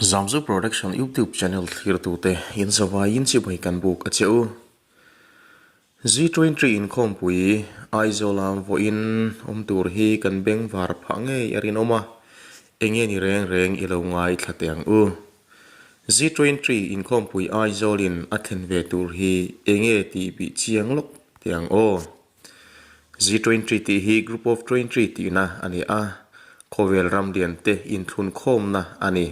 Zamzu Production YouTube channel thlirtute in zavaiin chibai kan buk a che u. G20 inkhawmpui Aizawla vawiin awm tur hi kan bengvar phah ngei a rinawm a, enge ni reng reng i lo ngaithla teh ang u. G20 inkhawmpui Aizawlin a thlen ve tur hi enge tih bih chiang lawk teh ang aw. G20 tih hi Group of 20 tihna a ni a, khawvel ram liante inthlunkhawmna a ni.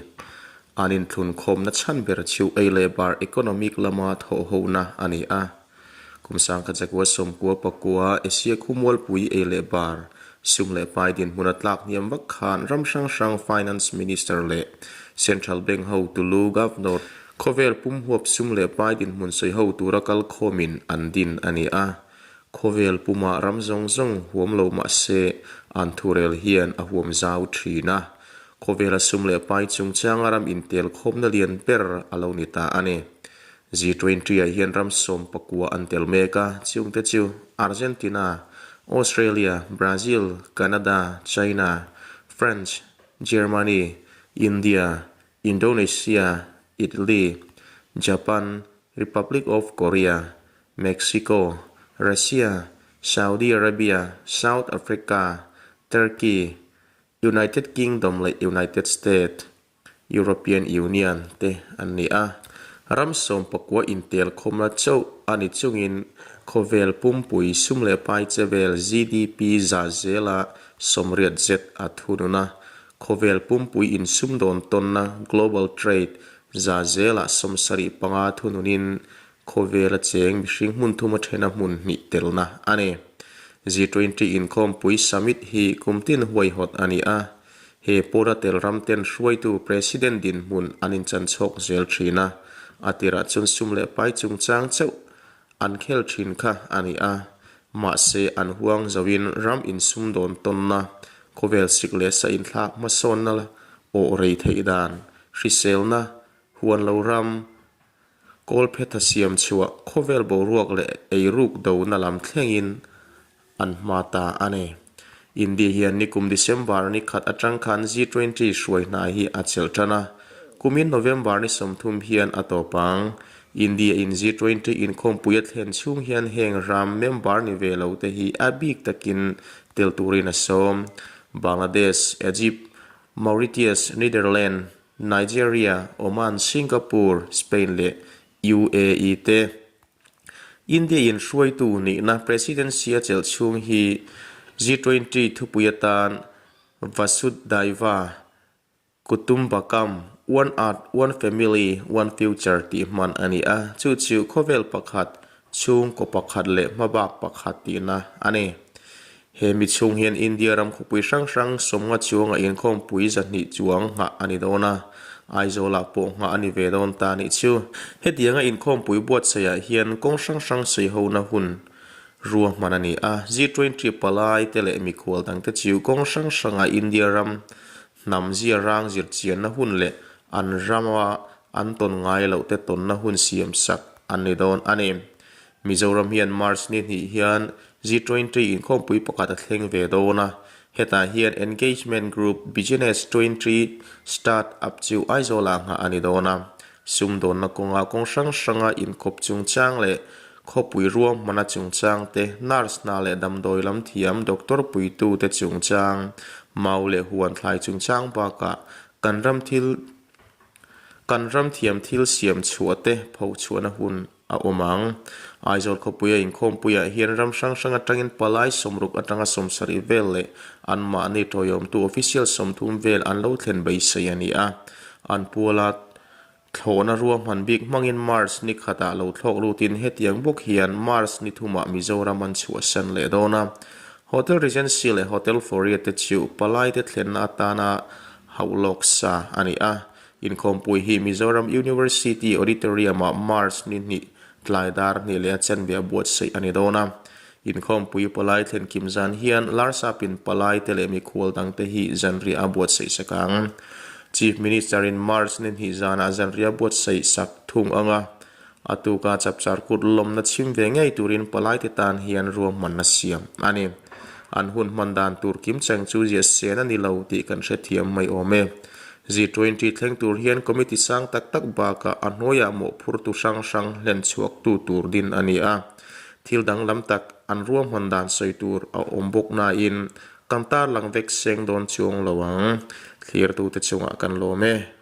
An inthlunkhawmna chhan ber chu ei leh bar economic lama thawhhona a ni a. Kum sangkhat zakua sawmkua pakua Asia khumualpui ei leh bar sum leh pai dinhmun a tlak hniam vak khan ram hrang hrang Finance Minister leh Central Bank hotu lu Governor khawvel pum huap sum leh pai dinhmun sawi ho tura kalkhawmin an din a ni a. Khawvel pumah ram zawng zawng huam lo mah se an thurel hian a huam zau thin a, khawvela sum leh pai chungchanga ram intel khawmna lian ber a lo ni ta a ni. G20 ah hian ram 14 an tel mek a, chungte chu Argentina, Australia, Brazil, Canada, China, France, Germany, India, Indonesia, Italy, Japan, Republic of Korea, Mexico, Russia, Saudi Arabia, South Africa, Turkey, United Kingdom leh United States, European Union te an ni a. Ram 19 intel khawmna chauh a ni chungin khawvel pumpui sum leh pai chevel GDP za zela 80 zet a thunun a. Khawvel pumpui insumdawn tawnna, global trade, za zelah 75 thununin khawvela cheng mihring hmun thum a thena hmun hnih telna a ni. G20 inkhawmpui summit hi kum tin huaihawt a ni a, he pawla tel ram ten hruaitu president dinhmun an inchanchhawk zel thin a, a tirah chuan sum leh pai chungchang chauh an khel thin kha a ni a, mahse an huang zoin ram insumdawn tawnna, khawvel sik leh sa inthlak hmasawnna awh rei theih dan, hriselna, huan lo ram, kawlphetha siam chhuah, khawvel boruak leh eiruk dona lam thlengin an hma ta a ni. India hian nikum December ni khat atang khan G20 hruai hna hi a chelh tan a, kumin November ni 30 hian a tawp ang. India in G20 inkhawmpui a thlen chhung hian heng ram member ni ve lo te hi a bik takin tel turin a sawm. Bangladesh, Egypt, Mauritius, Netherlands, Nigeria, Oman, Singapore, Spain leh UAE te. India in hruaitu nihna Presidency a chelh chhung hi G20 thupui atan Vasudhaiva Kutumbakam, One Earth, One Family, One Future tih hman a ni a, chu chu khawvel pakhat, chhungkaw pakhat leh hmabak pakhat tihna a ni. He mi chhung hian India ram khawpui hrang hrang 50 chuanga inkhawmpui 200 chuang nghah a ni dawn a, Aizawlah pawh nghah a ni ve dawn ta nih chu. Hetianga inkhawmpui buatsaihah hian kawng hrang hrang sawihona hun ruahman a ni a, G20 palai te leh mikhual dangte chu kawng hrang hranga India ram hnam zia rang zirchianna hun leh an rama an tawn ngai loh te tawnna hun siamsak an ni dawn a ni. Mizoram hian March ni hnih hian G20 inkhawmpui pakhat a thleng ve dawn a, hetah hian Engagement Group Business 20 Start Up chu Aizawlah nghah a ni dawn a. Sumdawnna kawnga kawng hrang hranga inkawp chungchang leh khawpui ruahmana chungchang te, nurse hna leh damdawi lam thiam doctor puitute chungchang, mau leh huan thlai chungchang bakah kan ram thil kan ram thiam thil siam chhuah te phochhuahna hun a awm ang. Aizawl khawpuia inkhawmpuiah hian ram hrang hrang atangin palai 60 atanga 70 vel leh anmahni tawiawmtu official 30 vel an lo thlen beisei a ni a. An puala thlawhna ruahman bik hmangin March ni khatah lo thlawk lutin hetiang bawk hian March ni thumah Mizoram an chhuahsan leh dawn a. Hotel Regency leh Hotel Floria te chu palaite thlenna atana hauhlawk sa a ni a. Inkhawmpui hi Mizoram University Auditorium-ah March ni hnih tlai dar hnih leh a chanve a buatsaih a ni dawn a. Inkhawmpui palai thlen kim zan hian Larsapin palai te leh mikhual dangte hi zanriah a buatsaih sak ang. Chief Minister-in March ni hnih zanah zanriah a buatsaih sak thung ang a, a tuka chapchar kut lawmna chhim ve ngei turin palaite tan hian ruahmanna siam a ni. An hun hman dan tur kim chang chu ziah sen a ni lo tih kan hrethiam mai awm e. G20 thleng tur hian committee sang tak tak bakah a hnuaiah mawhphurtu hrang hrang hlen chhuaktu tur din a ni a. Thil danglam tak an ruahman dan sawi tur a awm bawk nain kan tarlang vek seng dawn chuang lo ang. Thlirtute chungah kan lawm e.